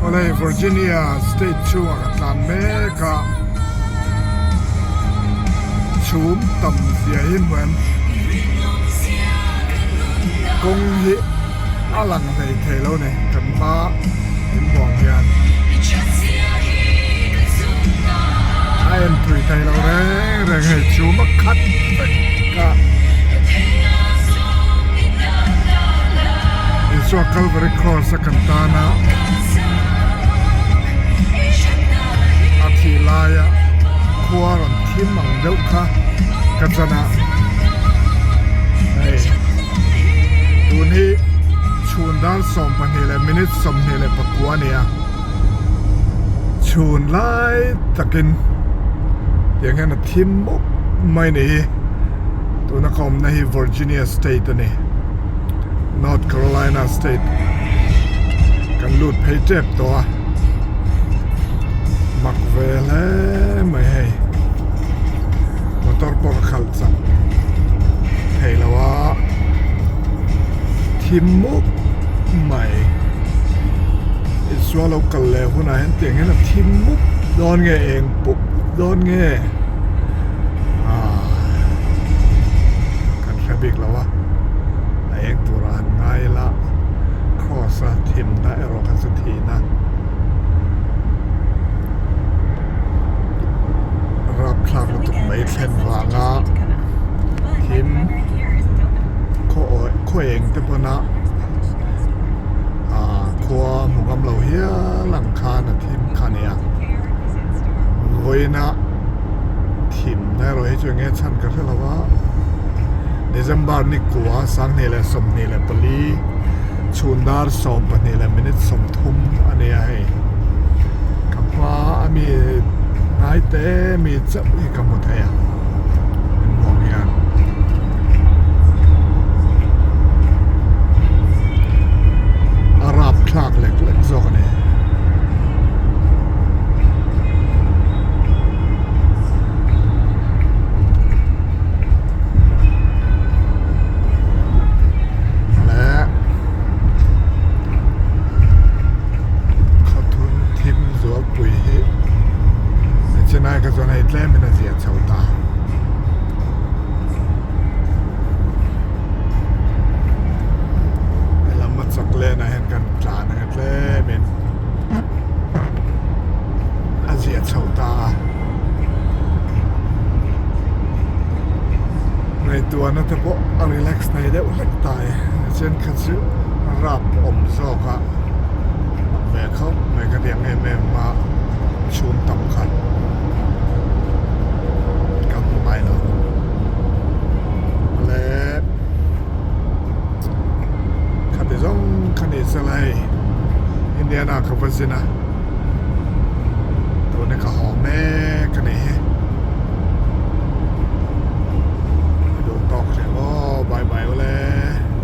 Awle Virginia state chhungah ka tlan mek a, chhum tam zia hi hmu em? Kawng hi a lang hlei thei lo ni kan hma in hmuang hian a en thui thei lo reng reng hei chhum a khat vek a. Isua Calvary Cross a kan tan a, a thih laia khua rawn thim ang deuh kha ka chan a, hei tun hi chhun dar 12 leh minute 29 a ni a, chhun lai takin tiang hian a thim mup mai ni hi. Tuna ka awmna hi Virginia State a ni. North Carolina State kan lut phei tep tawh a. Mak ve hle mai hei. Motor pawh ka khalh chak thei lo a. Thim mup mai. Isua lo kal leh hunah hian tiang hian a thim mup dawn nge eng pup dawn nge. Kan hre bik lo a, a eng turah han ngai ila cross a thimna erawh kha chu thihna rapthlak lutuk mai thlen vanga thim khaw awih khaw eng te pawna ah khua hmu ngam lo hial ang khan a thim kha a ni a vawiina. Thimna erawh hi chu enge chhan ka hre lo a, December ni kua 2024 chhun dar 12 leh minute 30 a ni a hei. Ka hma a mi hnai te mi chauh hi ka hmu thei a min hmuh ang hian. A rapthlak lek lek zawk a ni. Leh khawthun thim zualpui hi Chennai kha chuan hei tlem in a zia chho ta. Helam a chak len ah hian kan tlan ang a tlem in. A ziah chho ta a. Ngaihtuahna te pawh a relax thei deuh hlek ta e. Chen kha chu rap awm zawk a ve khawp mai ka tiang em em a chhum tam khat ka hmu ngai lo. Le khati zawng kha ni sela hei Indiana ka va zin a. Tuna ka haw